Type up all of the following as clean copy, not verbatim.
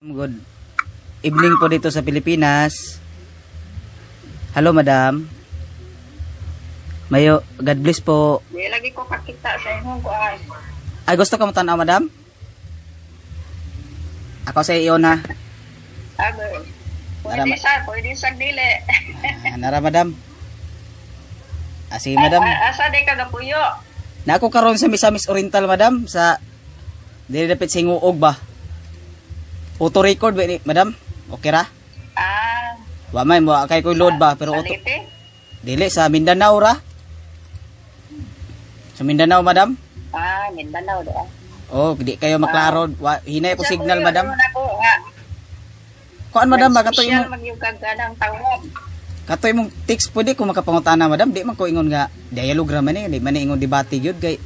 Good evening po dito sa Pilipinas. Hello, madam. Mayo, God bless po. Di lagi ko kakita sa imong kuan. Ay, gusto ka mo tanaw, madam? Ako sa iyo na. Ago. Pwede sa, pwede sa dili. Ah, nara, madam. Ah, sige, madam. Asa di ka gapuyo? Na ako karon sa Misamis Oriental, madam, sa dili dapit sa Hinguog ba. Auto record ba ni, madam? Okay ra? Ah, Wa may mo kay koy load ba, pero sa auto Leyte? dili sa Mindanao ra. Sa Mindanao, madam. Ah, Mindanao do. Oh, di kayo maklaro. Wa, hinay ko Sa signal, puyo, madam. doon ako, nga. Kuan, madam, ba kato Nag-social imong magyug kag kanang tawag. kato imong text, pwede ko makapangutana, madam. Di man ko ingon nga dialogue ra man eh, di man ingon debate gyud kay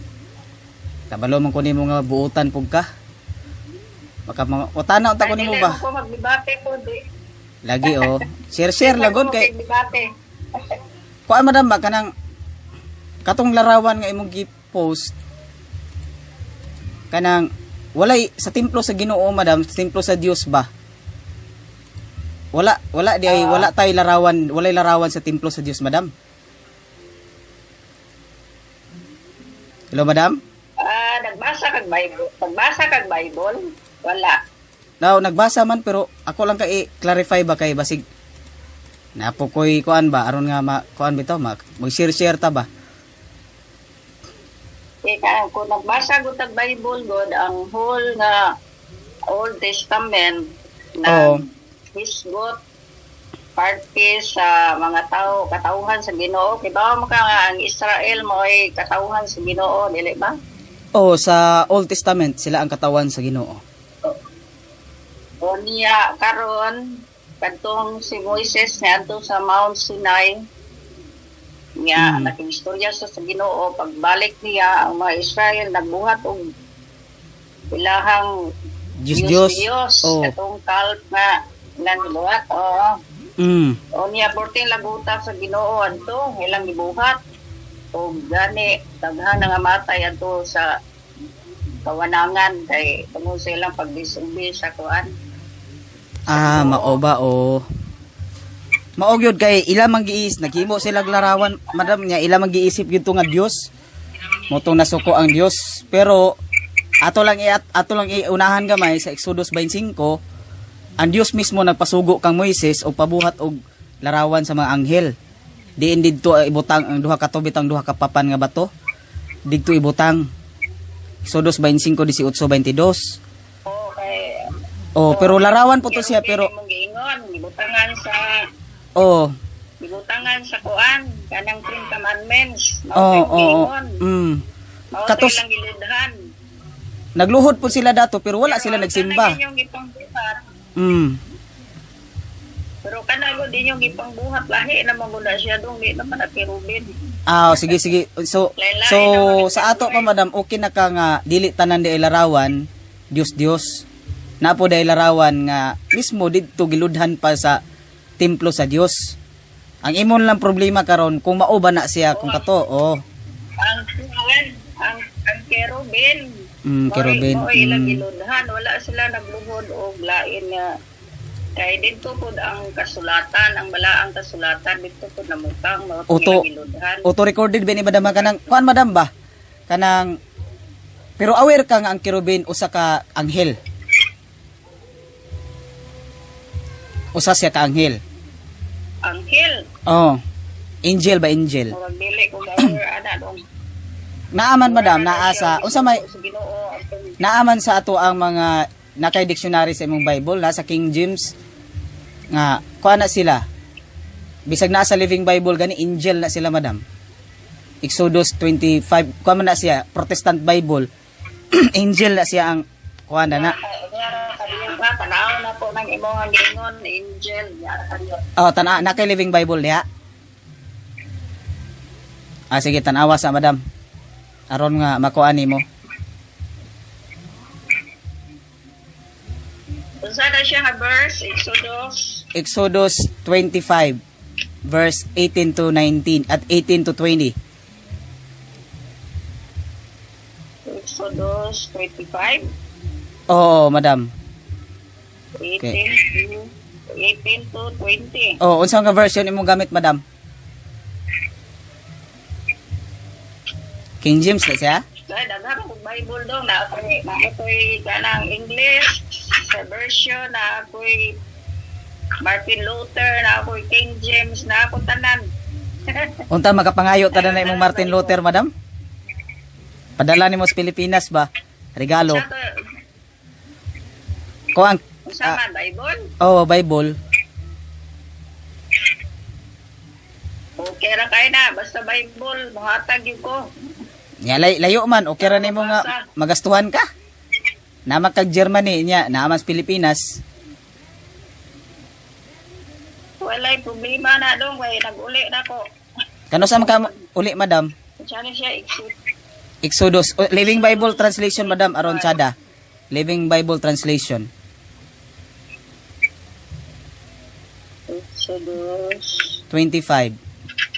kabalo man ko nimo nga buotan pug ka. Makapangutana unta ko Ay, nimo dili ba? mo ko magdebate ko di. Lagi oh. Share share Dili lang mo gud kay debate. kuan, madam, ba kanang katong larawan nga imong gi-post, kanang walay sa templo sa Ginoo, madam, sa templo sa Dios ba? Wala, wala di ay wala tay larawan, walay larawan sa templo sa Dios, madam. Hello, madam. Ah, nagbasa kag Bible. Nagbasa kag Bible? Wala. Now, nagbasa man pero ako lang kay clarify ba kay basig napo koy kuan ba aron nga ma kuan bitaw ma mag-share-share ta ba? Kaya ka, kung nagbasa gud tag Bible god ang whole nga Old Testament na Oo. hisgot parte sa mga tao katauhan sa Ginoo, kay ba mo ka nga ang Israel mo ay katauhan sa Ginoo, dili ba? Oh, sa Old Testament sila ang katawan sa Ginoo. O niya karon kadtong si Moises niadto sa Mount Sinai niya, nakigistorya siya sa Ginoo. Pagbalik niya, ang mga Israel nagbuhat og ilahang Diyos Diyos. Diyos, Oh. katong kalp nga ilang gibuhat, oo. O niya porting laguta sa Ginoo adto ilang gibuhat, o gani daghan nga matay adto sa kawanangan kay tungod sa ilang pagdisilbi sa kuan. Ah, mao ba o. Mao gyud kay ila man giis naghimo sila og larawan, madam, niya ila man giisip gyud to nga Dios. Mo tong nasuko ang Dios, pero ato lang iunahan gamay sa Exodus 25, ang Dios mismo nagpasugo kang Moises og pabuhat og larawan sa mga anghel. Diin didto ibutang ang duha ka tubit, ang duha ka papan nga bato. Didto ibutang. Exodus 25:18 22. O kay Oh, pero larawan po to siya, pero imong giingon gibutangan sa oh, gibutangan sa kuan kanang Ten Commandments mao oh, kay oh, oh. giingon. Mao ilang giludhan. Nagluhod po sila dato pero wala Pero sila ang nagsimba. kanang inyong gipangbuhat, pero kana gud inyong gipangbuhat lahi na man gud na siya dong, di naman na kerubin. Ah, sige sige. So Lain-lain so naman ang sa ato pa, madam, okay na ka nga dili tanan di ay larawan Dios Dios. Napo day larawan nga mismo didto giludhan pa sa templo sa Dios. Ang imon lang problema karon kung mao ba na siya kung kato. Oh. Ang kuan, ang kerubin. Kerubin. Mao ilang giludhan, wala sila nagluhod og lain nga kay didto pud ang kasulatan, ang balaang kasulatan didto pud namutang, mao tong Auto ilang giludhan. Auto recorded ba ni madam kanang kuan, madam, ba? Kanang pero aware ka nga ang kerubin usa ka anghel. Usa siya ka anghel. Anghel. Oh. Angel ba, angel? Murag dili ko aware ana dong. Naaman, madam, Wala na naa sa siya unsa may sa Ginoo ang naaman sa ato ang mga nakay dictionary sa imong Bible, nasa King James. Nga kuha na sila. Bisag naa sa Living Bible gani, angel na sila, madam. Exodus 25, kuha man na siya, Protestant Bible. Angel na siya ang kuha na na. Ba, tanaw na po ng imong ang giingon, angel. Yara kayo. Oh, tana na kay Living Bible diha. Ah, sige, tanawa sa, madam. Aron nga makuha nimo. Unsa na siya nga verse? Exodus. Exodus 25 verse 18 to 19 at 18 to 20. Exodus 25. Oo, madam. 18 to 18 to 20. Oh, unsa nga version imong gamit, madam? King James na siya? Kaya daghan kog Bible dong na ako'y kanang English sa version, na ako'y Martin Luther, na ako'y King James, na ako tanan. Unta makapangayo ta na imong Martin Luther, madam? Padala nimo sa Pilipinas ba? Regalo. Sa to, Ko ang unsa man Bible? Oh, Bible. Okay ra kay na basta Bible mohatag gyud ko. Nya layo man, okay ra nimo nga magastuhan ka. Nama kag Germany nya, naa man sa Pilipinas. Walay problema na dong kay nag-uli na ko. Kano sa man ka uli, madam? Unsa ni siya, Exodus? Exodus. Oh, Living Bible Translation, madam, aron tsada. Living Bible Translation. Exodus. 25.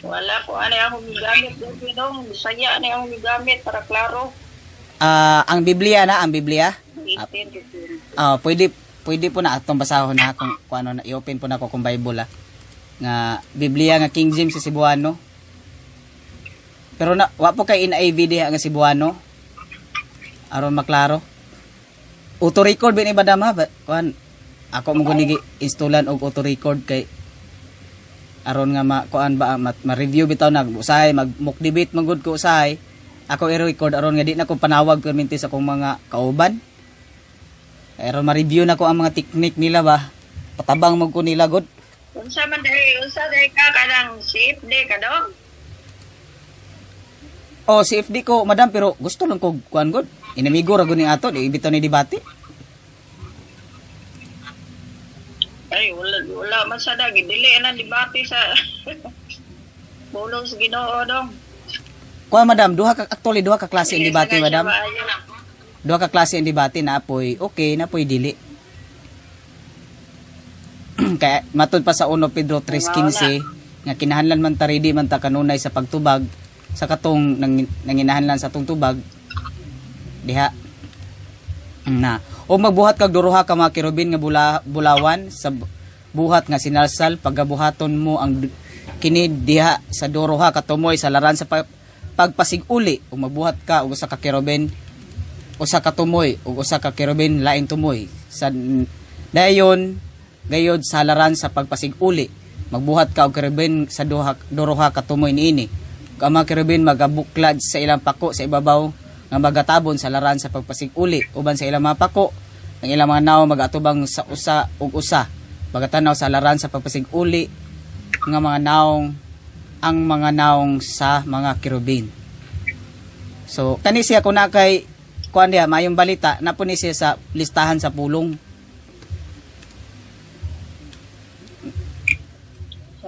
Wala ko ani akong gigamit dong. Bisaya ani akong gigamit para klaro. Ah, ang Biblia na, ang Biblia. 18 to 20. Ah, pwede pwede po na atong basahon na kung ano na i-open po na ako kung Bible ah. Nga Biblia nga King James sa Cebuano. Pero na wa po kay NIV diha nga Cebuano. Aron maklaro. Auto record ba ni, madam, ha? Kuan ako mo guni installan og auto record kay aron nga ma kuan ba ma-review bitaw na usahay mag mock debate man gud ko usahay ako i-record aron nga di na ko panawag perminti sa akong mga kauban. Pero ma-review na ko ang mga technique nila ba. Patabang mo ko nila god. Unsa man dai, unsa dai ka, kanang safe day ka dong? Oh, CFD ko, madam, pero gusto lang ko kuan god. Inamigo ra gud ni ato, di bitaw ni debate. Ay, wala wala man sa dagi dili na debate sa pulong sa Ginoo dong. Kuan, madam, duha ka actually duha ka klase ang debate, Sige, madam. maayo na. Duha ka klase ang debate na apoy okay, na apoy dili. Kaya matud pa sa 1 Pedro 3:15 nga kinahanglan man ta ready man ta kanunay sa pagtubag sa katong nanginahanglan sa atong tubag diha na o magbuhat kag duruha ka mga kerubin nga bulawan sa buhat nga sinalsal. Pagabuhaton mo ang kini diha sa duruha ka tumoy sa laran sa pagpasiguli ug magbuhat ka og usa ka kerubin usa ka tumoy ug usa ka kerubin lain tumoy sa dayon gayod sa laran sa pagpasiguli. Magbuhat ka og kerubin sa duha duruha ka tumoy niini. Ug ang mga kerubin magabuklad sa ilang pako sa ibabaw nga magatabon sa laran sa pagpasiguli uban sa ilang mga pako. Ang ilang mga naong magatubang sa usa ug usa, magatanaw sa laran sa pagpasiguli nga mga naong ang mga naong sa mga kerubin. So kani siya kung na kay kuan diha, mayong balita na po ni siya sa listahan sa pulong.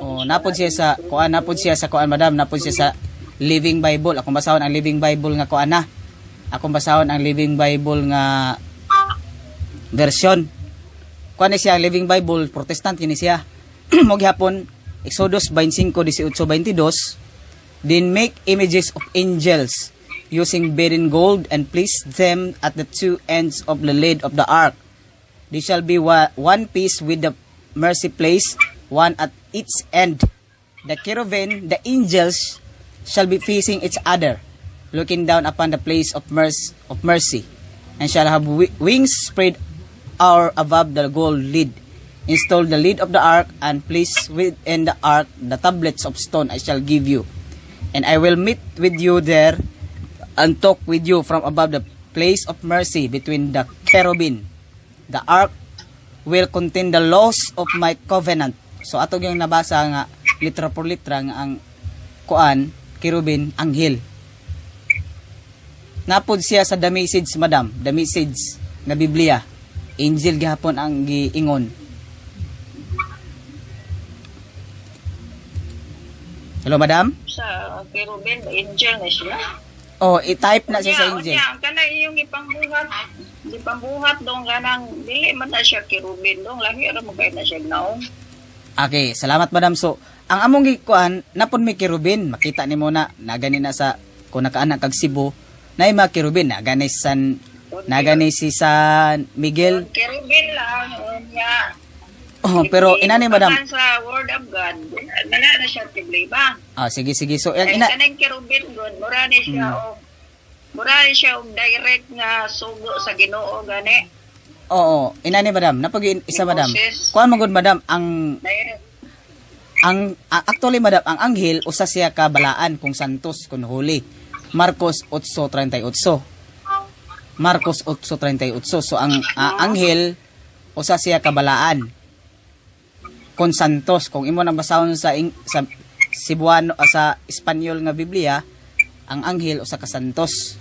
Oh, napod siya sa kuan, napod siya sa kuan, madam, napod siya sa Living Bible. Akong basahon ang Living Bible nga kuan na. Akong basahon ang Living Bible nga version. Kuan ni siya ang Living Bible, Protestant kini siya. Mo gihapon Exodus 25:18-22. "Then make images of angels using beaten gold and place them at the two ends of the lid of the ark. They shall be one piece with the mercy place, one at each end. The cherubim, the angels, shall be facing each other, looking down upon the place of mercy, and shall have wings spread out above the gold lid. Install the lid of the ark and place within the ark the tablets of stone I shall give you. And I will meet with you there and talk with you from above the place of mercy between the cherubim. The ark will contain the laws of my covenant." So ato yung nabasa nga litra por litra nga ang kuan, kerubin, anghel. Napod siya sa The Message, madam, The Message nga Biblia. Angel gihapon ang giingon. Hello, madam? Sa kerubin, angel na siya. Oh, i-type na siya sa angel. Unya, kana iyong ipangbuhat. Ipangbuhat dong kanang dili man na siya kerubin dong, lahi ra mo kay na siya naong. Okay, salamat, madam. So, ang among gikuan, napon may kerubin, makita nimo na nagani na sa kung nakaanak kag Cebu, na mga kerubin, nagani San nagani si San Miguel. Kerubin lang unya. Oh, pero inani, madam. Sa word of God, wala na siya problema. Ah, sige sige. So, ang Ay, ina kanang kerubin god, mura ni siya og mura ni siya og direct nga sugo sa Ginoo gani. Oo, inani, madam, napag isa, madam. Moses. Kuan man gud, madam, ang Direct. ang actually, madam, ang anghel usa siya ka balaan kung santos kung holy. Marcos 8:38. Marcos 8:38. So ang anghel usa siya ka balaan kung santos, kung imo nang basahon sa Cebuano, sa Espanyol nga Biblia, ang anghel usa ka santos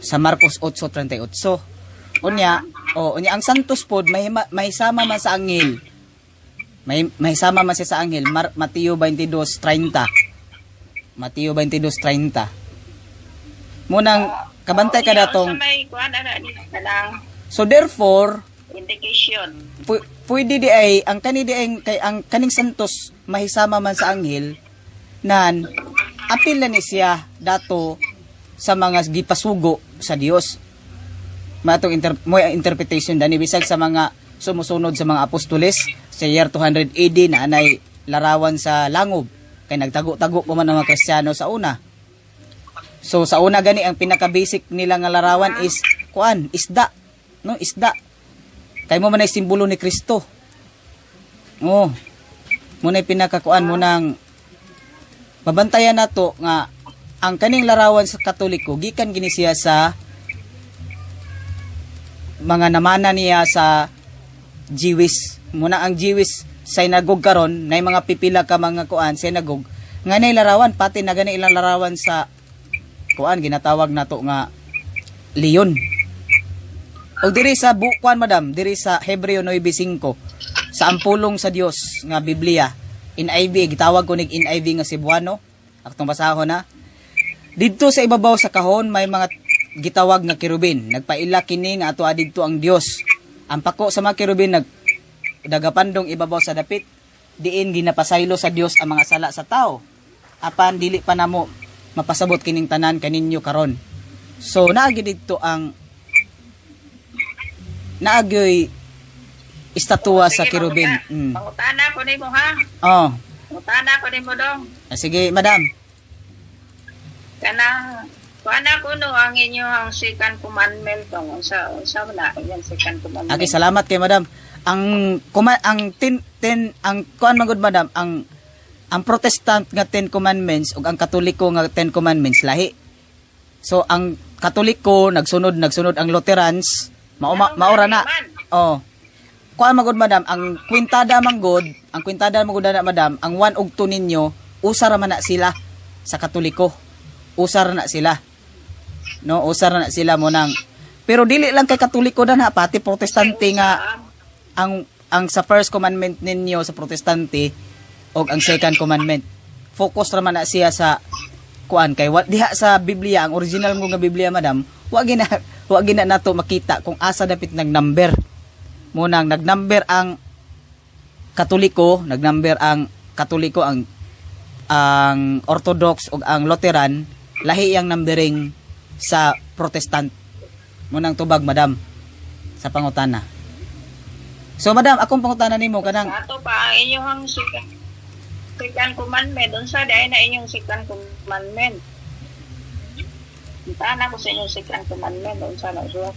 sa Marcos 8:38. Unya, oh, unya ang santos pod may sama man sa anghel. May sama man siya sa anghel. Mateo 22:30. Mateo 22:30. Munang kabantay ka Unya, datong unsa may kuan ana ni kanang So therefore, indication. Pwede di ay ang kani di ay kay ang kaning santos mahisama man sa anghel nan apil na ni siya dato sa mga gipasugo sa Dios. Matong mo interpretation dani bisag sa mga sumusunod sa mga apostoles sa year 200 AD na anay larawan sa langob kay nagtago-tago pa man ang mga Kristiyano sa una. So sa una gani ang pinaka-basic nila nga larawan is kuan, isda. No, isda. Kay mo man ay simbolo ni Kristo. Oh. Mo na pinakakuan mo nang mabantayan nato nga ang kaning larawan sa Katoliko gikan gini siya sa mga namana niya sa Jewish. Muna ang Jewish synagogue karon nay mga pipila ka mga kuan synagogue nga nay larawan, pati na gani ilang larawan sa kuan ginatawag nato nga leon. Og diri sa bukuan, madam, diri sa Hebreo 9:5 sa ang pulong sa Dios nga Biblia, NIV, gitawag ko nig NIV nga Cebuano. Aktong basahon na. Didto sa ibabaw sa kahon may mga gitawag nga kerubin. Nagpaila kini nga ato didto ang Dios. Ang pako sa mga kerubin nag dagapandong ibabaw sa dapit diin ginapasaylo sa Dios ang mga sala sa tao. Apan dili pa namo mapasabot kining tanan kaninyo karon. So naagi didto ang naagyoy estatwa sa Sige, kerubin. Pangutana ko nimo ha. Oh, Pangutana ko nimo dong. Ah, sige, madam. Kanang kuana ko no ang inyong second commandment tong unsa unsa man na inyong second commandment. Okay, salamat kay madam. Ang kuma, ang ten, ten ang kuan man gud, madam, ang Protestant nga Ten Commandments ug ang Katoliko nga Ten Commandments lahi. So ang Katoliko nagsunod nagsunod ang Lutherans, mao maura na. Man. Oh. Kuan man gud, madam, ang kwintada man gud, ang kwintada man gud na, madam, ang 1 ug 2 ninyo usa ra man na sila sa Katoliko. Usa ra na sila. No, usa ra na sila mo nang pero dili lang kay Katoliko dan ha, pati Protestante nga ang sa first commandment ninyo sa Protestante og ang second commandment. Focus ra man na siya sa kuan kay wa, diha sa Biblia, ang original mo nga Biblia, madam, wa gina nato makita kung asa dapit nag number. Munang nag-number ang Katoliko, nag-number ang Katoliko, ang Orthodox ug ang Lutheran, lahi ang numbering sa Protestant. Munang tubag, madam, sa pangutana. So madam, akong pangutana nimo kanang Ato pa ang inyong second commandment, unsa dai na inyong second commandment? Pangutana ko sa inyong second commandment, unsa na siya?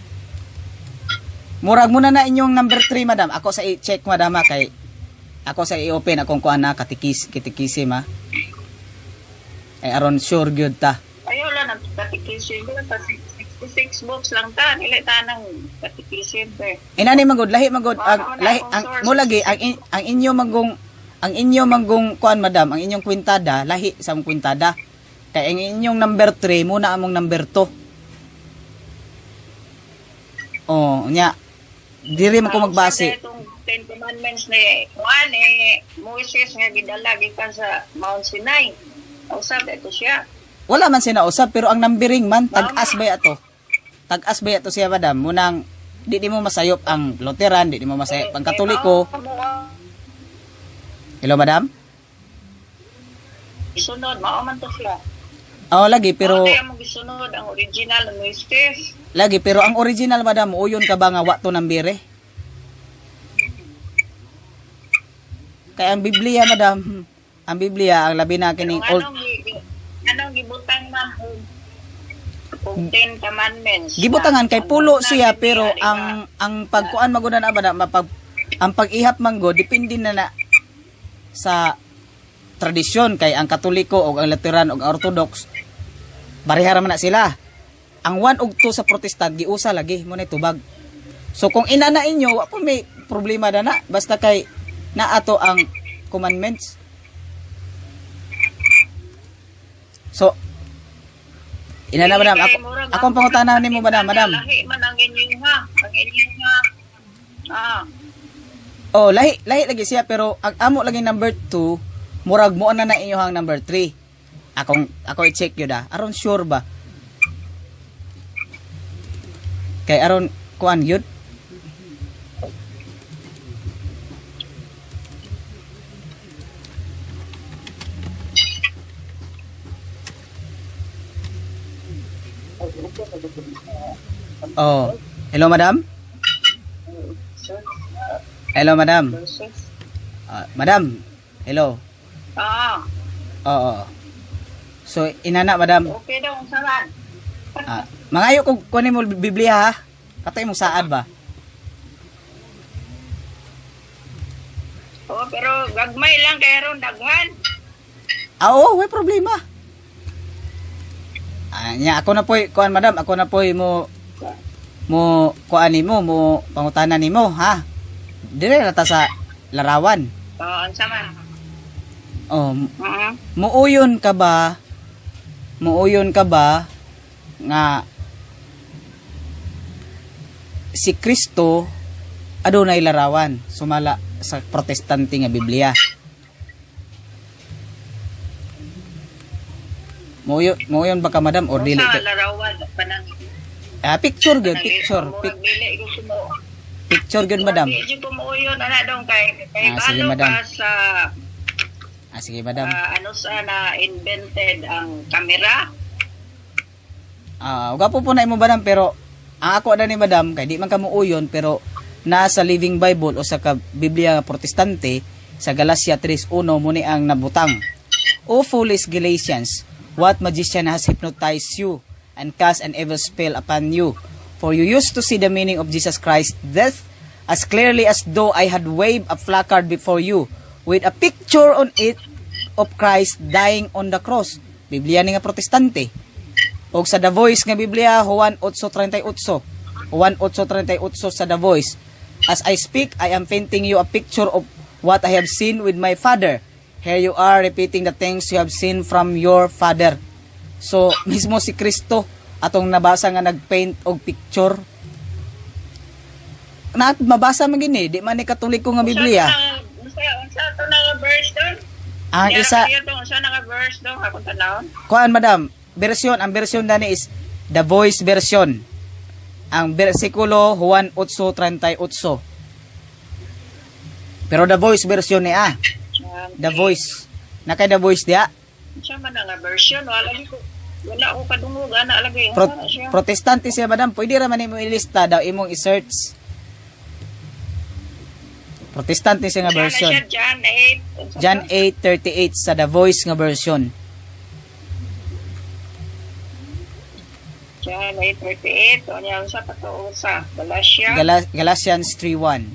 Murag muna na inyong number 3, madam. Ako sa i-check, madam, ha, kay ako sa i-open akong kuan na katikis katikisim ha. Ay aron sure gyud ta. Ayaw lang ang katikisim pa. 66 books lang ta, dili ta nang catechism eh. Inani man gud, lahi man gud ang Wala lahi akong ang source. mo lagi ang ang inyo manggong ang inyo manggong kuan, madam, ang inyong kwintada lahi sa among kwintada. Kay ang inyong number 3 mo na among number 2. Oh, nya diri man ko magbase. Ang itong Ten Commandments ni Juan eh, Moses nga gidala gikan sa Mount Sinai. Usab ito siya. Wala man sinausab, pero ang numbering man tag-as ba ato? Tag-as ba ato siya, madam? Munang di mo masayop ang Lutheran, di mo masayop ang Katoliko. Hello, madam? Gisunod, mao man to siya. Oh, lagi, pero Mao mo gisunod ang original ni Moises. Lagi, pero ang original, madam, uyon ka ba nga wa to nambire? Kaya ang Biblia, madam, ang Biblia ang labi na kining Pero old anong gibutang ma'am og Ten Commandments? Gibutangan kay Ang pulo una siya, ni pero niya, di ba? ang pagkuan magud na ba mapag ang pag-ihap manggod depende na na sa tradisyon, kay ang Katoliko og ang Lutheran og ang Orthodox barihara man na sila. Ang 1 ug 2 sa Protestant giusa lagi mo na tubag. So kung inana inyo, wa po may problema na na basta kay naato ang commandments. So inana, Dili madam, kay ako murag akong pangutana nimo, madam, madam. Lahi man ang inyong ha, ang inyong ha. Ah, Oh, lahi lahi lagi siya, pero ang amo lagi number 2, murag mo na na inyohang number 3. Akong ako i-check yun ah. Aron sure ba? Kay aron kuan yun. Oh, hello, madam? Hello, madam. Verses. Ah, madam. Hello. Ah, Oo. So inana, madam. Okay daw ang salan. Ah, mangayo kog kunin mo Biblia ha. Katay mo saad ba? Oh, pero gagmay lang kay ron daghan. Ah, oo, way problema. Ah, nya ako na poy kuan, madam, ako na poy mo mo kuan nimo, mo pangutana nimo ha. Dire ra ta sa larawan. Oh, unsa man? Oh, muuyon ka ba? Muuyon ka ba nga si Kristo adunay larawan sumala sa Protestante nga Biblia? Muuyon ba ka, madam, or dili Unsa ka? larawan panang Ah, picture gyud, picture, Murag dili ko sumo. picture gyud, madam. Murag di jud ko muuyon ana dong kay kay Ah, sige, balo madam. ka sa Ah, sige, madam. Ano sa na invented ang kamera. Ah, uga po na imo, madam, pero ang ako na ni madam kay di man ka muuyon, pero nasa Living Bible o sa ka Biblia nga Protestante sa Galatia 3:1 mo ni ang nabutang. "O foolish Galatians, what magician has hypnotized you and cast an evil spell upon you? For you used to see the meaning of Jesus Christ's death as clearly as though I had waved a placard before you with a picture on it of Christ dying on the cross." Biblia ni nga Protestante. Og sa The Voice nga Biblia, Juan 8:38. Juan 8:38 sa The Voice. "As I speak, I am painting you a picture of what I have seen with my father. Here you are repeating the things you have seen from your father." So, mismo si Kristo atong nabasa nga nagpaint og picture. Na mabasa man gini, di man ni Katoliko nga Biblia. Unsa unsa to na nga verse doon? Ang isa Unsa na nga verse doon akong tanawon? Kuan, madam, version, ang version dani is The Voice version. Ang bersikulo Juan 8:38. Pero The Voice version ni ah, The Voice. Nakay The Voice diya. Unsa man na nga version, wala lagi ko wala ko kadungog ana lagi. Unsa na siya? Protestante siya, madam, pwede ra man imo ilista daw imong i-search. Protestante siya nga Unsa na version. siya, John 8. Unsa John to? 8:38 sa The Voice nga version. John 8:38. O niya unsa pa to usa? Galatia. Galatians 3:1.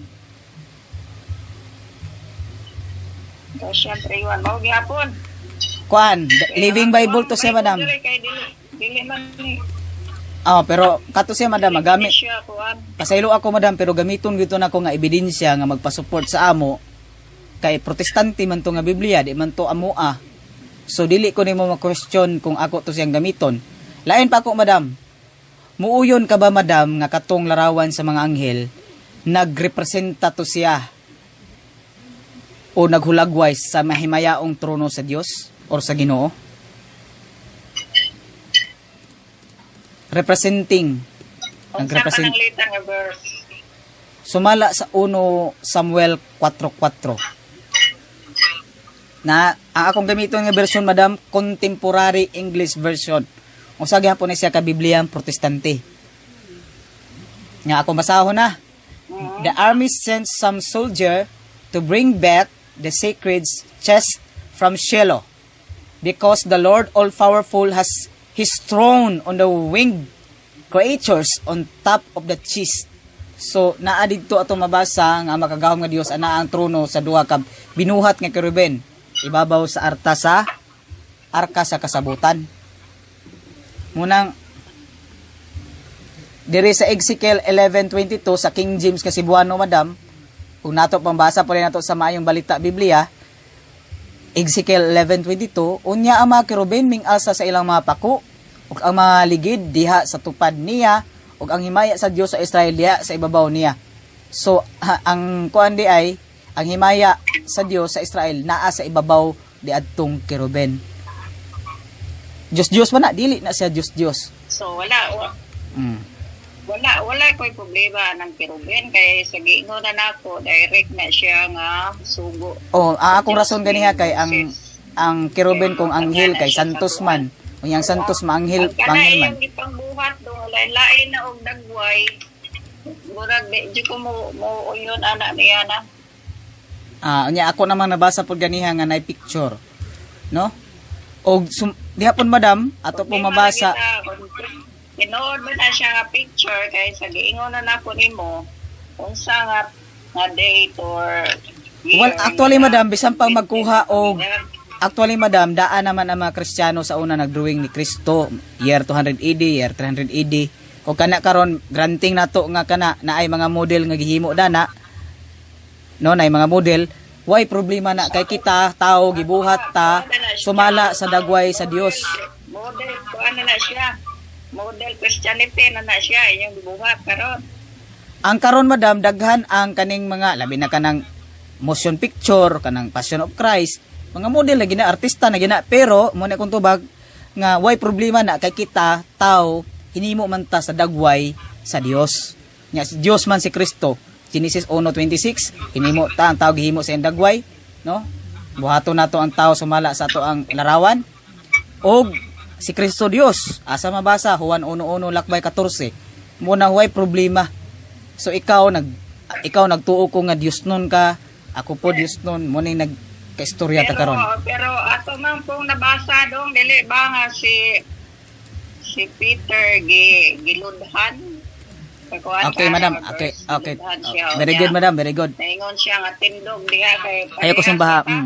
Galatia 3:1. Mao gihapon. Kuan, Living Bible to siya, madam. Dili kay dili dili man ni. Ah, pero kato siya, madam, magamit Hindi siya kuan. Pasaylo ako, madam, pero gamiton gyud to nako nga ebidensya nga magpa-support sa amo kay Protestante man to nga Biblia, di man to amoa. So dili ko nimo ma-question kung ako to siyang gamiton. Lain pa ako, madam. Muuyon ka ba, madam, nga katong larawan sa mga anghel nagrepresenta to siya o naghulagway sa mahimayaong trono sa Dios or sa Ginoo? Representing Unsa nagrepresent ka nang later nga verse? Sumala sa 1 Samuel 4:4. Na ang akong gamiton nga version, madam, Contemporary English Version. Unsa gihapon ni siya ka Bibliang Protestante. Nga ako basahon na. The army sent some soldier to bring back the sacred chest from Shiloh because the Lord all-powerful has his throne on the winged creatures on top of the chest. So naa didto ato mabasa nga makagahom nga Dios ana ang trono sa duha ka binuhat nga kerubin ibabaw sa arta sa arka sa kasabutan. Munang diri sa Ezekiel 11:22 sa King James nga Cebuano, madam, kung nato pambasa pa rin nato sa Maayong Balita Biblia, Ezekiel 11:22, unya ang mga kerubin ming asa sa ilang mga pako ug ang mga ligid diha sa tupad niya ug ang himaya sa Dios sa Israel diha sa ibabaw niya. So ha, ang kuan di ay ang himaya sa Dios sa Israel naa sa ibabaw di adtong kerubin. Dios Dios man na, dili na siya Dios Dios. So wala wala ko'y problema ng kerubin kay sa giingon na nako, direct na siya nga sugo. Oh, ang akong Diyos rason ganiha kay ang Moses. Ang kerubin kung anghel kay santos man. Unyang santos maanghel, Ang kana anghel man. iyang gipangbuhat dong lain-lain na og dagway. Murag di ko mo uyon ana niya na. Ah, unya ako naman nabasa pud ganiha nga nay picture. No? Og diha pud, madam, ato po Problema mabasa. na kita, kung tinuod man na siya nga picture kay sa giingon na nako nimo unsa nga date or year Well, actually, nga madam, bisan pang magkuha og actually, madam, daan naman ang mga Kristiyano sa una nagdrawing ni Kristo year 200 AD, year 300 AD. O kana karon granting nato nga kana naay mga model nga gihimo dana. No, naay mga model. Why problema na kay kita tao gibuhat ta sumala sa dagway sa Dios. Model ko ano na siya. Model Christianity na na siya inyong gibuhat karon. Ang karon, madam, daghan ang kaning mga labi na kanang motion picture, kanang Passion of Christ, mga model na gina, artista na gina, pero mo na kung tubag nga why problema na kay kita tao hinimo man ta sa dagway sa Dios. Nya si Dios man si Kristo. Genesis 1:26, hinimo ta ang tao, gihimo sa iyang dagway, no? Buhaton nato ang tao sumala sa ato ang larawan. Og si Kristo Dios, asa mabasa? Juan 1:1 lakbay 14. Mo na way problema. So ikaw nagtuo ko nga Dios nun ka, ako po Dios nun, mo ning nagkaistorya ta karon. Pero ato man pong nabasa dong, dili ba nga si si Peter giludhan? Pagkuhan Okay, ka madam. nga Okay, verse, okay. giludhan siya. Very good, madam. Very good. Naingon siya nga tindog diha kay Ayoko parehas sumbaha. kita.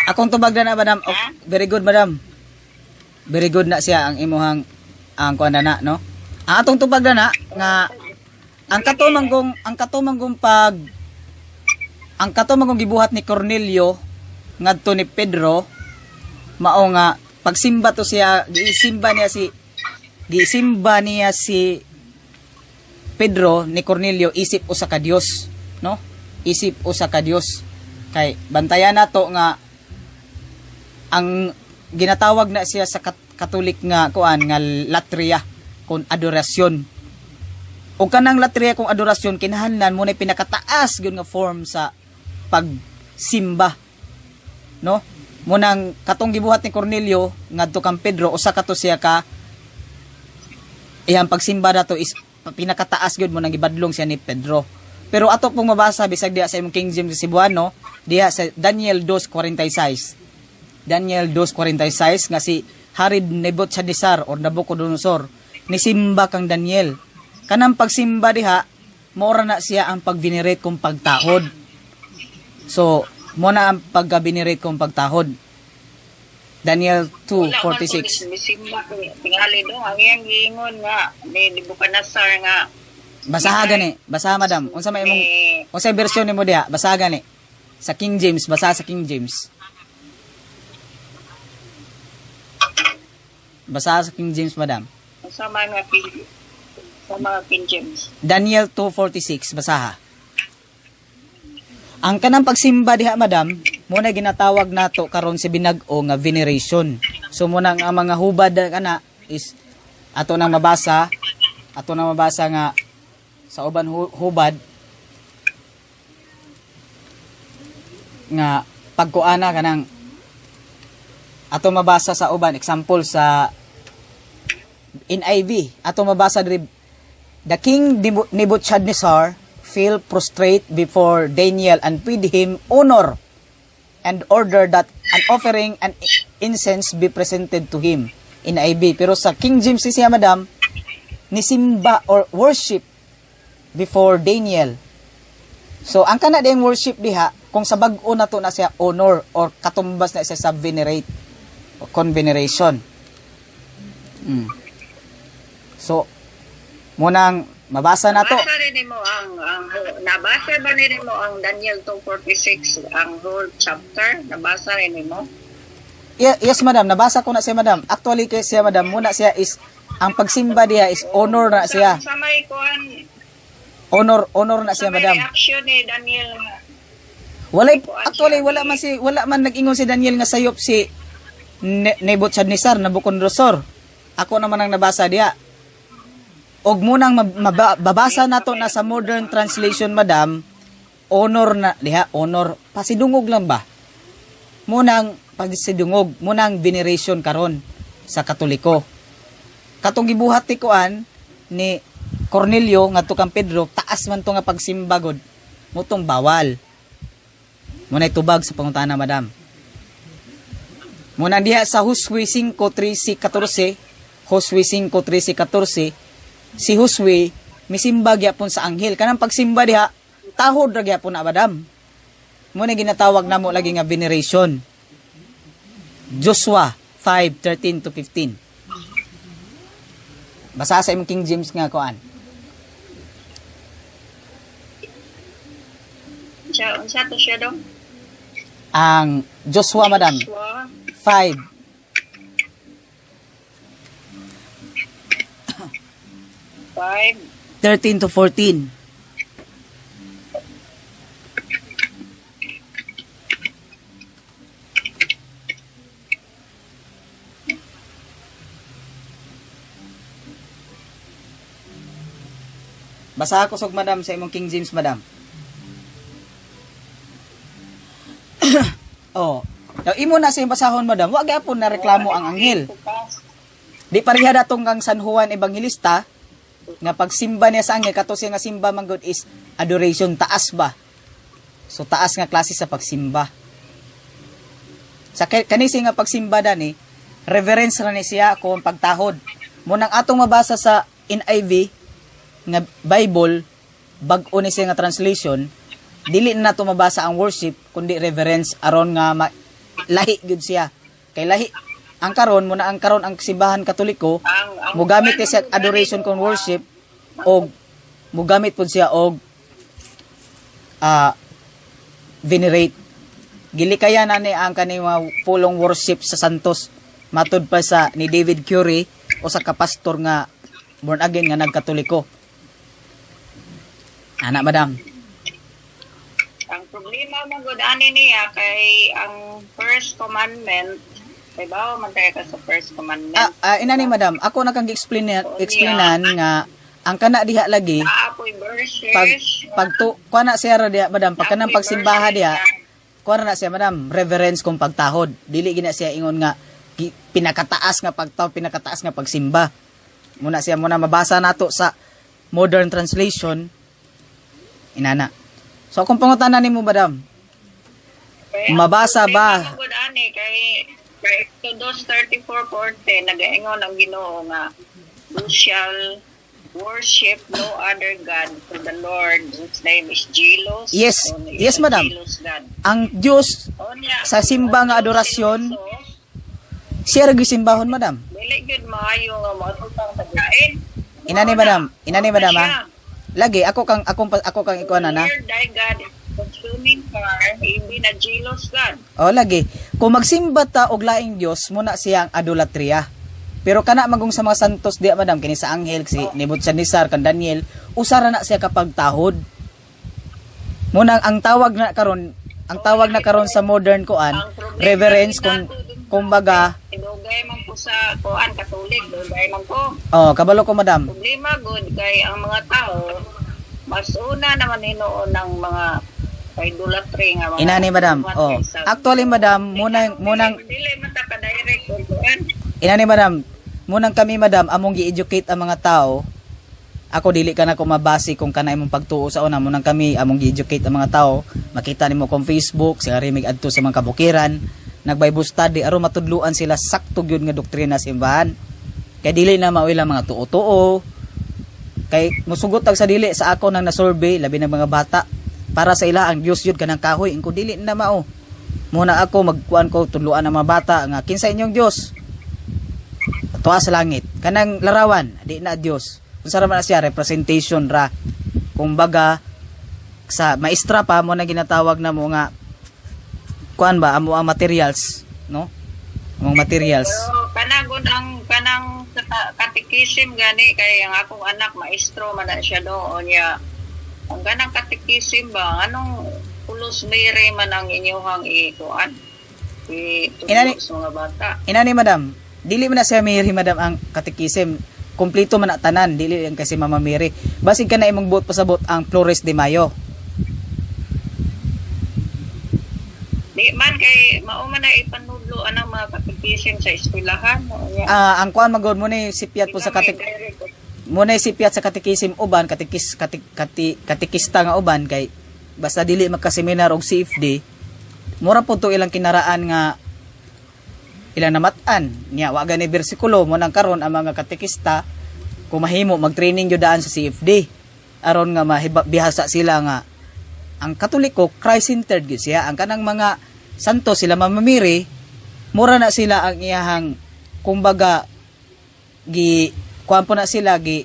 Akong tubag na, madam. Oh, Ha? very good, madam. Very good na siya ang imuhang ang kuan na, no? Ang atong tubag na nga ang kato manggong gibuhat ni Cornelio ngadto ni Pedro mao nga pagsimba to siya, gisimba niya si Pedro ni Cornelio isip usa ka Dios, no? Isip usa ka Dios kay bantayan nato nga ang ginatawag na siya sa Katolik nga kuan nga latria kon adorasyon. O kanang latria kung adorasyon, kinahanglan mo na pinakataas gyud nga form sa pagsimba, no? Munang katong gibuhat ni Cornelio ngadto kang Pedro, usa kato siya ka iyang pagsimba dato is pinakataas gyud mo nang gibadlong siya ni Pedro. Pero ato pong mabasa bisag diha sa imong King James Cebuano diha sa Daniel 2:46, Daniel 2:46, nga si Hari Nebuchadnezzar or Nabucodonosor nisimba kang Daniel. Kanang pagsimba diha mora na siya ang pag-venerate kung pagtahod. So mo na ang pagka-venerate kung pagtahod. Daniel Wala man po 2:46. Misimba tingali dong ang iyang giingon nga ni Nebuchadnezzar nga Basaha gani, basaha, madam. Unsa may imong ni unsay version nimo diha? Basaha gani. Sa King James, basaha sa King James. Basaha sa King James, madam. Sa mga King James. Daniel 2:46, basaha. Ang kanang pagsimba diha, madam, mo na ginatawag nato karon si binag-o nga veneration. So mo nang ang mga hubad na kana is ato nang mabasa nga sa uban hubad nga pagkuana kanang ato mabasa sa uban, example sa NIV, ato mabasa diri, "The king Nebuchadnezzar fell prostrate before Daniel and paid him honor and ordered that an offering and incense be presented to him." NIV. Pero sa King James siya, madam, nisimba or worship before Daniel. So ang kana diyang worship diha, kung sa bag-o na to na siya honor or katumbas na siya sa venerate o conveneration. So munang mabasa na to. Nabasa rin mo ang nabasa ba rin mo ang Daniel 2:46, ang whole chapter? Nabasa rin mo? Yes, madam, nabasa ko na siya, madam. Actually kay siya, madam, muna siya is ang pagsimba diha is honor na siya. Sa may kuan Honor honor na sa siya, may madam. reaction ni Daniel nga Wala actually wala man nag-ingon si Daniel nga sayop si Nebuchadnezzar, Nabucodonosor. Ako naman ang nabasa diha. Og munang babasa nato na sa modern translation, madam, honor na diha, honor pasidungog lang ba? Munang pagsidungog, munang veneration karon sa Katoliko. Katong gibuhat ni kuan ni Cornelio ngadto kang Pedro, taas man to nga pagsimba god. Mutong bawal. Muna'y tubag sa pangutana, madam. Muna diha sa Josue 5:13-14, Josue 5:13-14, si Josue misimba gyapon sa anghel. Kanang pagsimba diha, tahod ra gyapon na, madam. Muna ginatawag namo lagi nga veneration. Joshua 5:13 to 15. Basa sa imong King James nga kuan. Siya unsa to siya dong? Ang Joshua, madam, Joshua 5 5 13 to 14. Basa ako sog, madam, sa imong King James, madam. Oh. Now, imo na sa imong basahon, madam. Wa gyapon na reklamo ang anghel. Di pareha datong kang San Juan Evangelista nga pagsimba niya sa anghel, kato siya nga simba man gud is adoration, taas ba. So taas nga klase sa pagsimba. Sa kani siya nga pagsimba dani, reverence ra ni siya kung pagtahod. Munang atong mabasa sa NIV nga Bible, bag-o ni siya nga translation, dili na nato mabasa ang worship kundi reverence aron nga lahi gyud siya. Kay lahi ang karon muna ang karon ang simbahan Katoliko Ang mugamit ni siya adoration kung worship og mugamit pud siya og venerate. Gilikayan na ni ang kaning mga pulong worship sa santos matud pa sa ni David Curie o sa kapastor nga born again nga nagkatoliko. Ana, madam. Ang problema mo gud ani niya kay ang first commandment, diba man tayo ka sa first commandment? Inani, madam, ako na kang gi-explain explainan nga ang kana diha lagi Naapoy verses. Pag pag tu kuha na siya ra diha, madam, pag kanang Naapoy pagsimbaha verses diha, nga kuha na siya, madam, reverence kung pagtahod. Dili gina siya ingon nga pinakataas nga pagtahod, pinakataas nga pagsimba. Muna siya muna mabasa nato sa modern translation inana. So kung pangutana nimo, madam, Kaya ang mabasa problema ba? man gud ani kay kay Exodus 34:40 nagaingon ang Ginoo nga you shall worship no other god, for the Lord whose name is jealous. Yes, O, is yes, a madam. jealous God. Ang Dios O niya, sa simba nga ang adorasyon, Diyos, Siya ra gyud simbahon, madam. Dili gyud maayo nga moatubang sa lain. Inani, madam, inani, Mao na madam, siya. ha. Lagi ako kang ikuan na. Lord thy God is consuming fire, even a jealous God. Oh, lagi. Kung magsimba ta og laing Dios, muna siya ang adolatria. Pero kana magong sa mga santos diya, madam, kini sa anghel si Nebuchadnezzar kan Daniel, usara na siya kapag tahod. Muna ang tawag na karon sa modern kuan, Ang problema reverence ni kung nato dun sa kumbaga, Dugay man ko sa kuan Katolik, dugay man ko. Oh, kabalo ko, madam. Problema gud kay ang mga tao mas una naman hinuon ng mga idolatry nga mga Inani, madam. buhat Oh. kaysa- Actually, madam, munang munang dili man ta ka direct og kuan. Inani, madam, munang kami, madam, among gi-educate ang mga tao. Ako dili ka na ko mabase kung kanay imong pagtuo sa una, munang kami among gi-educate ang mga tao. Makita nimo kung Facebook, sila rin adto sa mga kabukiran, nag Bible study aron matudluan sila sakto gyud nga doktrina sa simbahan. Kay dili na mao ilang mga tuo-tuo. Kay musugot tag sa dili sa ako nang na-survey labi ng mga bata para sa ila ang Dios yun kanang kahoy ingko dili na mao. Muna ako magkuan ko tudluan ang mga bata nga kinsa inyong Dios? Tuwa sa langit kanang larawan di na Dios, unsa ra man na siya, representation ra kumbaga. Sa maestra pa mo na ginatawag na mo nga kuan ba amo ang materials, no, among materials. Pero kanagon ang kanang catechism gani kay ang akong anak maestro man na siya doon niya. Ang kanang catechism ba, anong pulos Mary man ang inyuhang ikuan? Inani- Itulog sa mga bata. Inani, madam, dili man na siya Mary, madam, ang catechism. Kumpleto man na tanan, dili lang kasi Mama Mary. Basig ka na imong buot pasabot ang Flores de Mayo. Di man kay mao man na ipanudlo anang mga catechism sa eskwelahan. Niya. Ah, ang kuan magod mo ni sipyat po sa Di ba may katek direct mo na sipyat sa catechism uban katekis kati, kati, katekista nga uban kay basta dili magka-seminar og CFD, mura po to ilang kinaraan nga ilang namat-an niya wa gani bersikulo. Mo nang karon ang mga katekista kung mahimo mag-training gyud daan sa CFD aron nga mahiba, bihasa sila nga ang Katoliko Christ-centered gyud siya. Ang kanang mga santo sila Mama Mary, mura na sila ang iyahang kumbaga gi kuan po na sila gi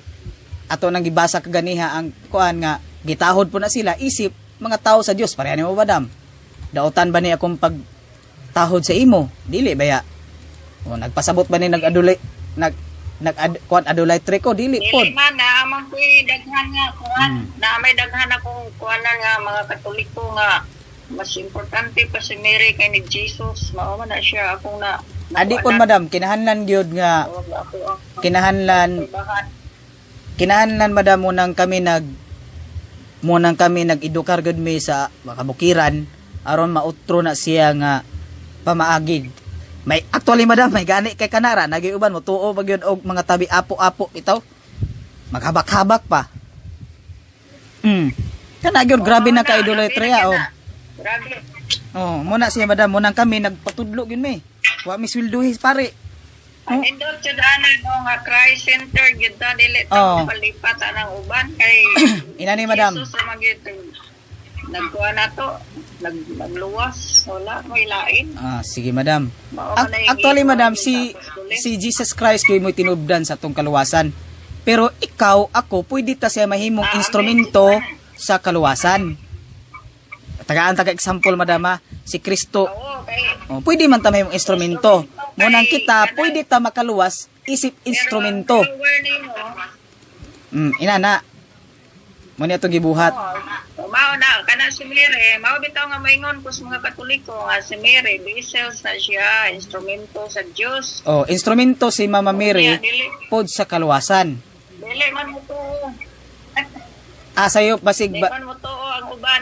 ato nang gibasa kaganiha ang kuan nga gitahod po na sila isip mga tao sa Dios. Pareha nimo, madam, daotan ba ni akong pagtahod sa imo? Dili baya? O nagpasabot ba ni nag-adulay nag nag ad, kuan adolatry ko? Dili pod. Dili man na amang kuy daghan nga kuan na may daghan akong kuanan nga mga Katoliko nga mas importante pa si Mary kay ni Jesus. Mao man na siya akong na Adi pod, madam, kinahanglan gyud nga ako ang kinahanglan bahan. Kinahanglan, madam, munang kami nag-edukar gud mi sa kabukiran aron mautro na siya nga pamaagid. May actually, madam, may gani kay kanara nagiuban mo tuo ba gyud og mga tabi apo-apo bitaw. Maghabak-habak pa. Kana gyud, grabe na ka idolatria, oh. Grabe. Oh, muna siya, madam, munang kami nagpatudlo gyud mi. Wa mi swelduhi, pare. Ang indot jud ana no nga Christ center gyud ta, dili ta palipat anang uban kay Inani, madam. Jesus ra man gyud nagkuha na to, nagluwas, wala may lain. Ah, sige, madam. Mao man na yung Actually, gibuhat madam, yung si apostoles. si Jesus Christ kay mo tinubdan sa atong kaluwasan. Pero ikaw, ako, pwede ta siya mahimong instrumento sa kaluwasan. Tagaan taga example, madam, ha? Si Kristo, Oo, kay oh, pwede man ta mahimong instrumento. Munang kita, pwede ta makaluwas isip instrumento. Pero ang follower nimo, Inana. Mo ni atong gibuhat. oo, mao na kana si Mary, mao bitaw nga maingon ko sa mga Katoliko nga si Mary vessels na siya, instrumento sa Dios. Oh, instrumento si Mama Mary Kaya dili pod sa kaluwasan. dili man mo tuo. Ah, sayo basig Dili ba, man mo tuo ang uban.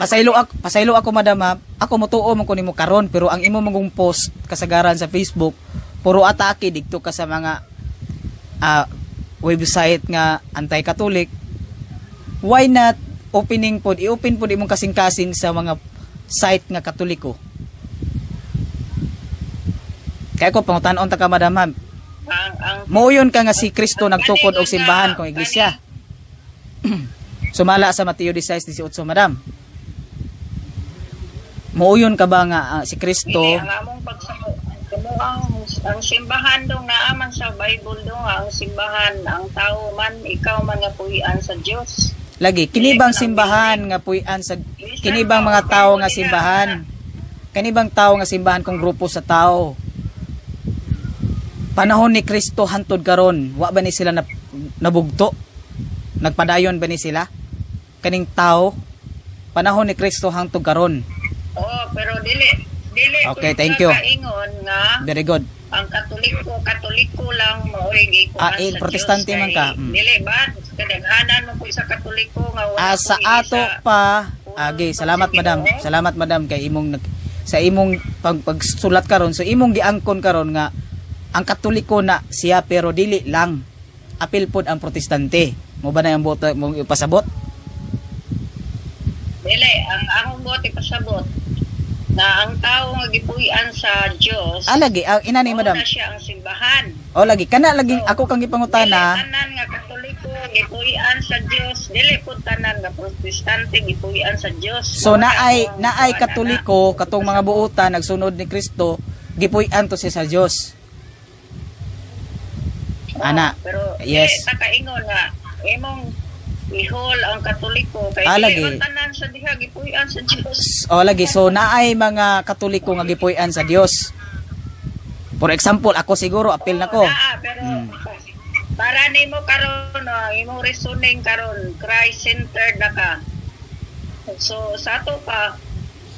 Pasaylo ako, madam, ha. Ako motuo man ko nimo karon pero ang imo mong post kasagaran sa Facebook puro atake didto ka sa mga website nga anti-Catholic. Why not opening pod, i-open pod imong kasing-kasing sa mga site nga Katoliko? Kaya ko pangutan-on ta ka, madam, ha. Ang Muuyon ka nga si Kristo nagtukod og simbahan kung iglesia. Sumala sa Mateo 16:18, madam. Muuyon ka ba nga si Kristo Dili, ang among pagsamo ang Ang simbahan dong, naa man sa Bible dong nga ang simbahan, ang tao man, ikaw man nga puy-an sa Dios. Lagi, kini bang simbahan nga puy-an sa, kini bang mga tao nga simbahan? Kani bang tao nga simbahan kung grupo sa tao? Panahon ni Kristo hantod karon, wa ba ni sila nabugto? Nagpadayon ba ni sila? Kaning tao, panahon ni Kristo hantod karon. Oh, pero dili dili Okay, ko thank you. Kaingon nga Very good. ang Katoliko, Katoliko lang mao'y gikuan Ah, eh, sa Protestante Dios man ka. kay Dili ba kadaghanan mo ko sa Katoliko nga wala Ah, sa ko'y ato isa- pa, agi, salamat, madam. Salamat, madam, kay imong sa imong pagsulat karon, so imong giangkon karon nga ang Katoliko na siya, pero dili lang, apil pod ang Protestante. Mo ba na ang boto mong ipasabot? Dili, ang akong bote pasabot na ang tao nga gipuy-an sa Dios. Ah, lagi ang ina ni mao madam. na siya ang simbahan. O lagi kana, lagi ako kang gipangutana. Dili tanan nga Katoliko gipuy-an sa Dios, dili pud tanan nga Protestante gipuy-an sa Dios. So Mao na naay akong naay kuan, Katoliko, katong mga buutan nagsunod ni Kristo, gipuy-an to siya sa Dios. ana. Ana. Oo, pero Yes. dili ta kaingon nga imong ihol ang Katoliko kay Ah, dili lagi. man tanan sa diha gipuy-an sa Dios. O lagi, so naay mga Katoliko nga gipuy-an sa Dios. For example, ako siguro apil na ko. Oo, naa, pero para nimo karon, no, imong reasoning karon Christ-centered na ka. So sa ato pa,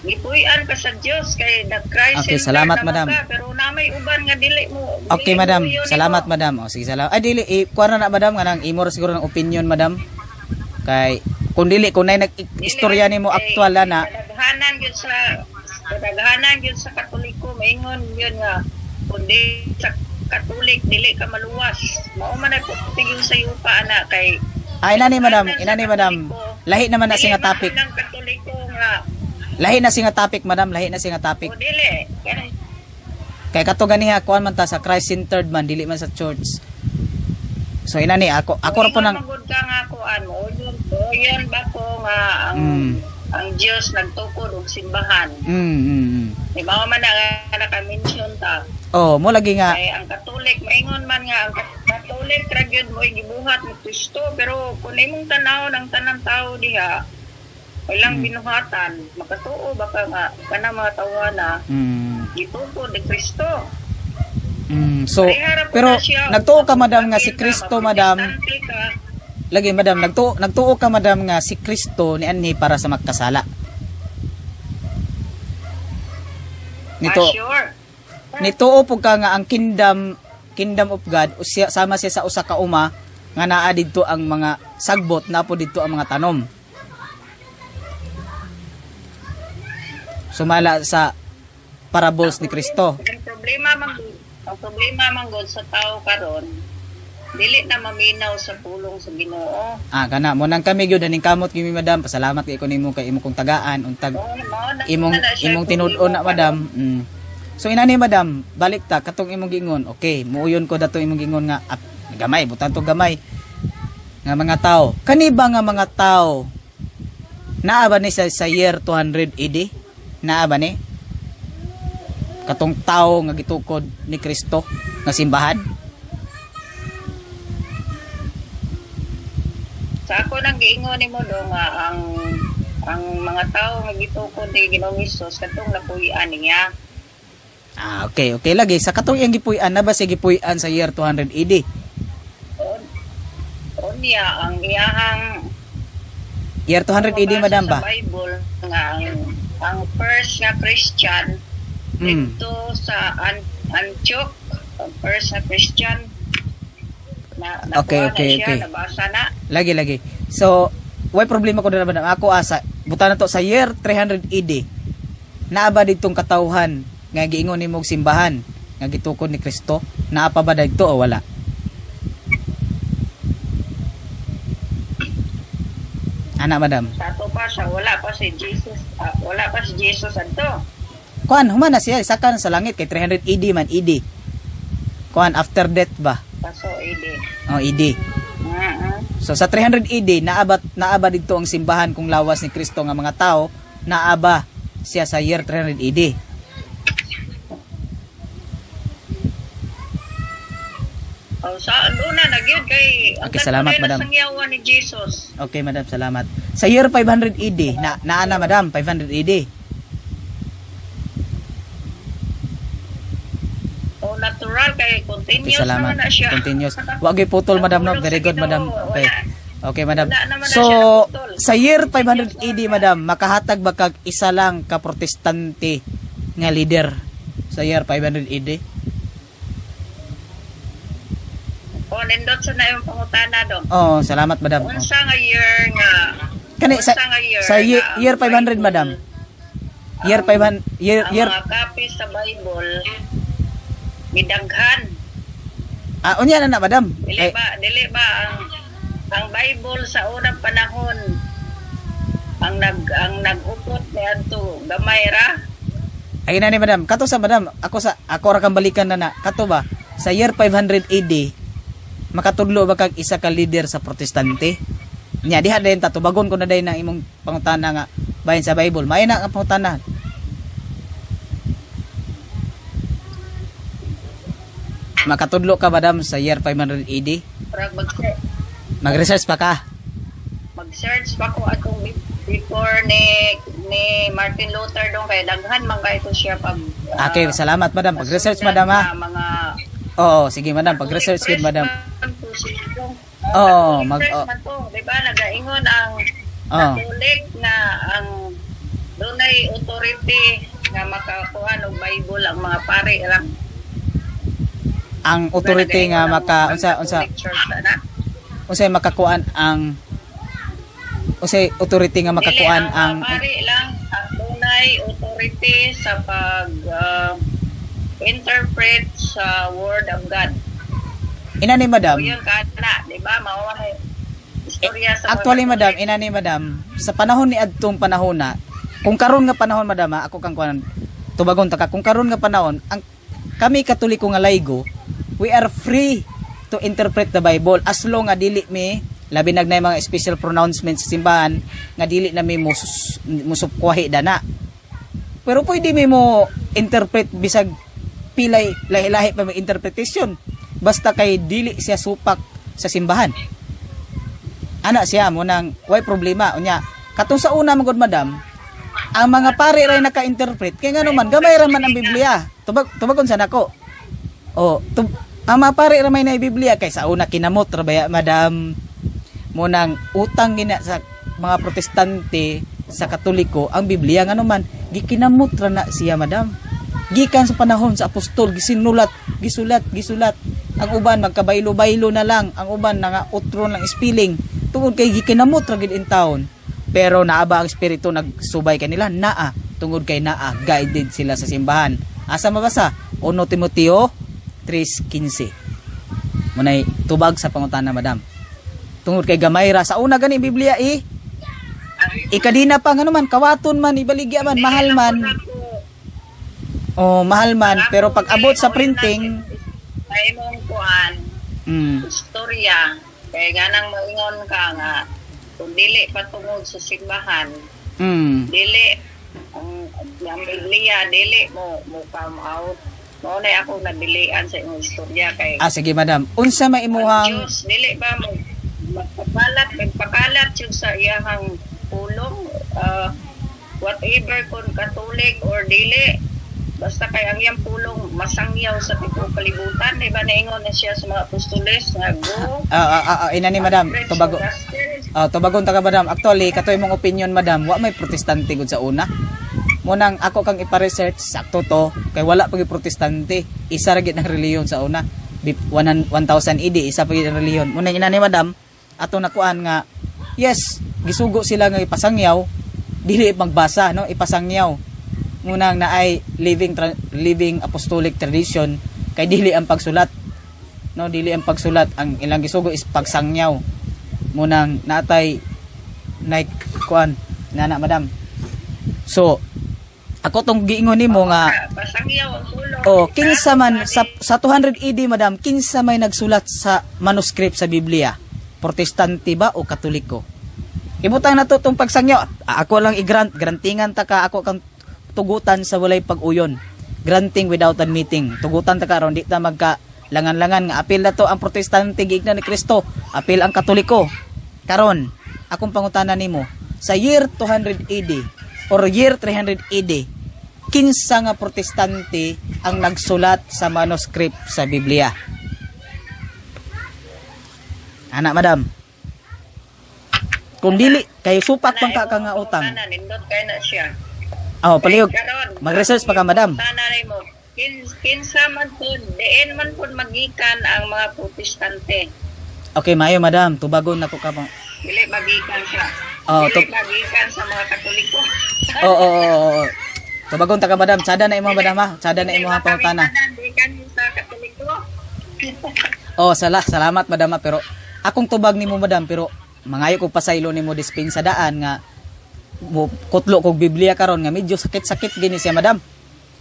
gipuy-an ka sa Dios kay na Christ Okay, salamat, naman madam. ka, pero na may uban nga dili mo. Okay, dili madam. mo yun Salamat, nimo. madam. O, sige, salamat. Ay, dili. Eh, kuha na na, madam. Nga nang imo ra siguro ng opinion, madam. Kay, kung dili, kung na'y nag-istorya nimo Dili, aktual na. Kadaghanan gyud sa Katoliko maingon yun nga kundi sa Katolik dili ka maluwas. Mao man ay tigil sa yupa ana kay Ah, inani, madam. Inani, madam. Lahi naman na siya nga topic. Dili man ang Katoliko nga Lahi na siya nga topic, madam. Lahi na siya nga topic. o dili. Kay kato ganiha, kuan man ta sa Christ-centered man, dili man sa church. So, inani, ako ra po Ingon nang, man gud ka nga kuan mo yun, o yun ba ko nga ang ang Dios nagtukod og simbahan. Di ba man na nga naka-mention ta. Oh, mo lagi nga, Kay ang Katolik, maingon man nga ang Katolik ra gyud mo'y gibuhat ni Kristo, pero kung imong tan-awon ang tanang tao diha walang binuhatan, makatuo ba ka nga kanang mga tawhana gitukod ni Kristo? So, Pareha ra po pero na siya. nagtuo ka, madam, nga si Ka, Kristo, madam, maprotestante ka. lagi, madam, nagtuo ka, madam, nga si Kristo ni anhi para sa magkasala. Nito, Ah, sure. nituo po ka nga ang kingdom kingdom of God usya, sama siya sa usa ka uma nga naa didto ang mga sagbot, naa po didto ang mga tanom. Sumala sa parables ni Kristo. Ang problema man gud sa tao karon, dili na maminaw sa pulong sa Ginoo. Ah, kana mo nang kami gyud aning kamot gyud mi, madam. Pasalamat kay ko nimo kay imo kong tagaan untag Mao na imong na siya imong tinud-on na, problema. madam. So inani, madam, balik ta katong imong giingon. Okay, muuyon ko datong imong giingon nga ap, gamay, butan to gamay nga mga tao. Kani ba nga mga tao naa ba ni sa year 200 AD? Naa ba ni? Katong tao nga gitukod ni Kristo nga simbahan? Sa ako nang giingon nimo do nga ang mga tao nga gitukod ni Ginoong Hesus katong napuy-an niya. Ah, okay lagi. Sa katong iyang gipuy-an, na ba siya gipuy-an sa year 200 AD? Unya ang iyahang Year 200 AD, mabasa madam sa ba? Bible nga ang first nga Christian dito sa Antioch, ang first nga Christian na nakuha na siya, nabasa na. Lagi, lagi. So, way problema ko na, madam. Ako asa, buta na to sa year 300 AD. Naa ba ditong katawhan nga giingon nimo og simbahan nga gitukod ni Kristo? Naa pa ba didto o wala? Ana, madam. Sa ato pa sa wala pa si Jesus, wala pa si Jesus adto. Kuan human na siya saka na sa langit kay 300 AD man, AD. Kuan after death ba? Paso AD. Oh, AD. So sa 300 AD naaba didto ang simbahan kung lawas ni Kristo nga mga tao, naaba siya sa year 300 AD. Oh, sa una na gyud kay ang Okay, salamat, kanunay na madam. sangyawan ni Jesus. Okay, madam, salamat. Sa year 500 AD, na naa na, madam, 500 AD. O natural kay Okay, continuous salamat. naman na siya. Continuous. Wa gyud putol, madam, no. Ang Very good, pulong sa madam. Ginoo, Okay. wala. Okay, madam. Wala naman na So, siya naputol. sa year 500 AD, madam, makahatag ba kag isa lang ka protestante nga leader sa year 500 AD? O nindot sa na yung pangutana dong. Oh, salamat, madam. Oh. Unsa nga year nga Kani sa unsa nga year sa year, nga ang year 500, Bible, madam. Year 500, year ang year mga copies sa Bible gidaghan. Ah, unya na na, madam. Dili Eh, ba dili ba ang Bible sa unang panahon ang nag-upot niadto gamay ra? Ay na ni madam, kato sa madam, ako ra kang balikan na na. Kato ba sa year 500 AD makatudlo ba kag isa ka leader sa protestante? Nya diha din tatubagon ko na day ng imong pangutana nga bahin sa Bible. Maayo na ang pangutana. Makatudlo ka, madam, sa year 500 AD? Murag Mag-research pa ka. mag-search pa ko atong before ni Martin Luther dong kay daghan man kay to siya pag Okay, salamat, madam. Pag-research, madam, ha. na mga Oo, sige, madam, pag-research gid, madam. Catholic priest man to siya dong. Oo, Catholic priest oh. man to, di ba nagaingon ang Oo. Catholic na ang dunay authority nga makakuha og Bible ang mga pari lang. Ang authority nga maka unsa unsa Catholic Church na. Unsay makakuan ang unsay authority nga makakuan Dili, ang mga pari lang ang dunay authority sa pag interpret sa Word of God. Ina ni madam? So yun kana, di ba? Mao na istorya sa mga Actually, madam, Catholic. ina ni madam, sa panahon ni adtong panahon na, kung karon nga panahon, madam, ha, ako kang kuan tubagon ta ka, kung karon nga panahon ang kami Katoliko nga laygo, we are free to interpret the Bible as long nga dili mi labi nagnay mga special pronouncements sa simbahan nga dili na mi musupkwahi dana, pero pwede mi mo interpret bisag pilay lahi-lahi pa may interpretation basta kay dili siya supak sa simbahan. Ana siya mo nang way problema. Unya katong sa una magod, madam, ang mga pare ray naka-interpret kay ngano man gamay ra man ang Biblia. Tubag tubagon sa nako. Oh, ang mga pare ra may na Biblia kay sa una kinamot ra baya, madam. Mo nang utang gina sa mga protestante sa Katoliko ang Biblia ngano man gikinamot ra na siya, madam, gikan sa panahon sa apostol. Gisinulat, gisulat, gisulat. Ang uban magkabaylo-baylo na lang, ang uban nga utro lang spelling tungod kay gikinamot ra gid in taon. Pero naa ba ang espiritu nagsubay kanila? Naa, tungod kay naa guided sila sa simbahan. Asa mabasa? 1 Timoteo 3:15. Munay tubag sa pangutana, madam. Tungod kay gamay ra sa una gani Biblia eh. Ikadina pa, ngano man kawaton man, ibaligya man, mahal man. Oh, mahal man, pero pag abot sa printing, ay mong kuan istorya kay ganang moingon ka nga kung dili patungod sa simbahan, dili ang Biblia dili mo mo come out. Mao na ako nadilian sa imong istorya kay Ah, sige, madam. Unsa may ang imuhang Diyos dili ba mo magpakalat, magpakalat yun sa iyahang pulong, whatever kung Katolik or dili, basta kay ang iyang pulong masangyaw sa tibuok kalibutan, di ba naingon na siya sa mga apostoles nga go Ah, ina ni madam, preach the tubago. gospel. Ah, tubagon ta ka, madam. Actually, katoy mong opinion, madam, wa may protestante gud sa una. Munang ako kang ipa-research sakto to kay wala pa gyud protestante. Isa ra gyud ang relihiyon sa una. 1000 AD isa pa gyud ang relihiyon. Munang ina ni madam, ato nakuan nga yes, gisugo sila nga ipasangyaw, dili magbasa no, ipasangyaw. Munang naay living apostolic tradition kay dili ang pagsulat no, dili ang pagsulat ang ilang gisugo is pagsangyaw. Munang natay nay kuan nana, madam. So ako tong giingon nimo nga Pasangyaw ang pulong. Oh, kinsa man sa 200 AD, madam, kinsa may nagsulat sa manuscript sa Biblia? Protestante ba o Katoliko? Ibutang na to tong pagsangyaw. Ako lang i-grant, grantingan ta ka, ako kang tugutan sa walay pag-uyon. Granting without admitting. Tugutan ta ka ron, di ta magka Langan-langan nga apil na to ang Protestante giigna ni Kristo, apil ang Katoliko. Karon, akong pangutana nimo, sa year 200 AD or year 300 AD, kinsa nga Protestante ang nagsulat sa manuscript sa Biblia? Ana, madam. Kung dili kay supak pang ka nga utang. Ana, nindot kay na siya. Oh, palihog. Karon, Mag-research pa ka, madam. Sana nimo. Kinsa man pud, diin man pud magikan ang mga Protestante. Okay, maayo, madam. Tubagon nako ka pang. Dili magikan sa Oh, dili magikan sa mga Katoliko. Oo. Tubagon ta ka, madam. Tsada na imo, madam, ha. Tsada na imo ha pangutana. Gikan sa Katoliko. Oh, salamat, madam, ha. Pero akong tubag nimo, madam, pero mangayo kog pasaylo nimo dispensa daan nga mo kutlo kog Biblia karon nga medyo sakit-sakit gini siya, madam.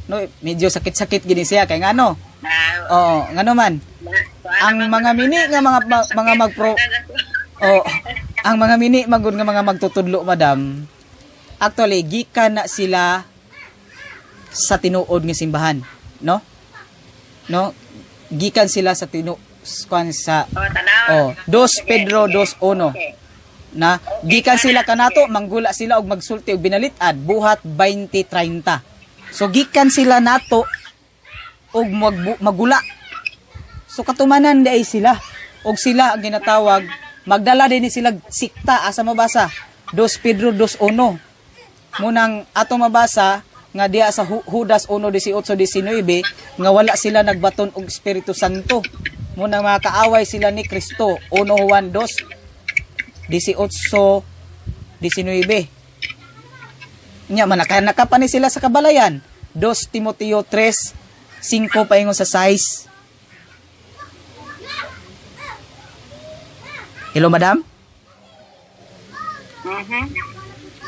No, medyo sakit-sakit gini siya kay ngano? Na, Oo, ngano man. Ang mga mini nga mga magpro Oh, ang mga mini magud nga mga magtutudlo, madam. Actually, gikan na sila sa tinuod nga simbahan, no? No? Gikan sila sa kuan sa Oh, tanaw. Oh, Dos Sige, Pedro sige. 2:1. Okay. Na gikan sila kanato manggula sila og magsulti og binalit-ad buhat 20:30. So gikan sila nato og magula. So katumanan di ay sila og sila ang ginatawag magdala din ni sila sikta asa mabasa 2 Pedro 2:1. Munang ato mabasa nga diya sa Judas 1:18-19 nga wala sila nagbaton og Espiritu Santo. Munang mga kaaway sila ni Kristo 1 Juan 2:18-19. Nya manaka pa ni sila sa kabalayan. 2 Timoteo 3:5 paingon sa 6. Hello, madam? Mhm.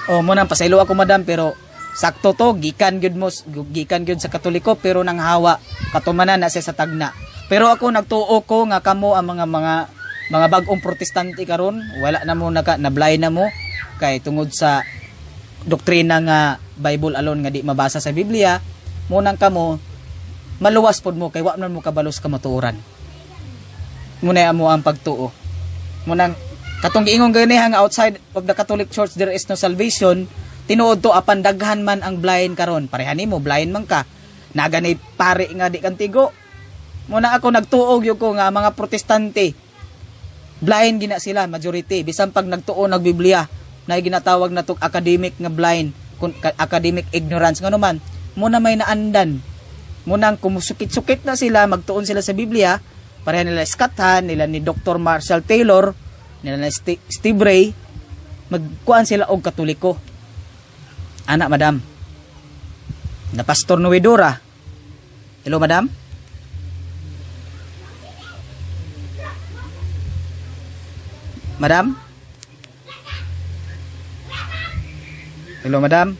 Oh, mo nang pasaylo ako, madam, pero sakto to gikan gyud mo gikan gyud sa Katoliko pero nang hawa katumanan na siya sa tagna. Pero ako nagtuo ko nga kamo ang mga bag-ong Protestante karon, wala na mo naka na-blind na mo kay tungod sa doktrina nga Bible alone nga di mabasa sa Biblia, mo nang kamo maluwas pod mo kay wa man mo kabalos kamatuoran. Muna mo ang pagtuo. Munang katong giingon ganiha nga outside of the Catholic Church there is no salvation, tinuod to apan daghan man ang blind karon. Pareha nimo blind man ka. Naganay pare nga di kantigo. Muna ako nagtuog gyud ko nga ang mga Protestante blind gina sila majority bisan pag nagtuo ng Biblia na ginatawag na tog academic nga blind academic ignorance ngano man muna may naandan munang kumusukit-sukit na sila magtuon sila sa Biblia pareha nila Scott Hahn, nila ni Dr. Marshall Taylor, nila ni Steve Ray, magkuan sila og Katoliko. Ana, madam. Na Pastor Noedora. Hello, madam. Madam? Hello, madam.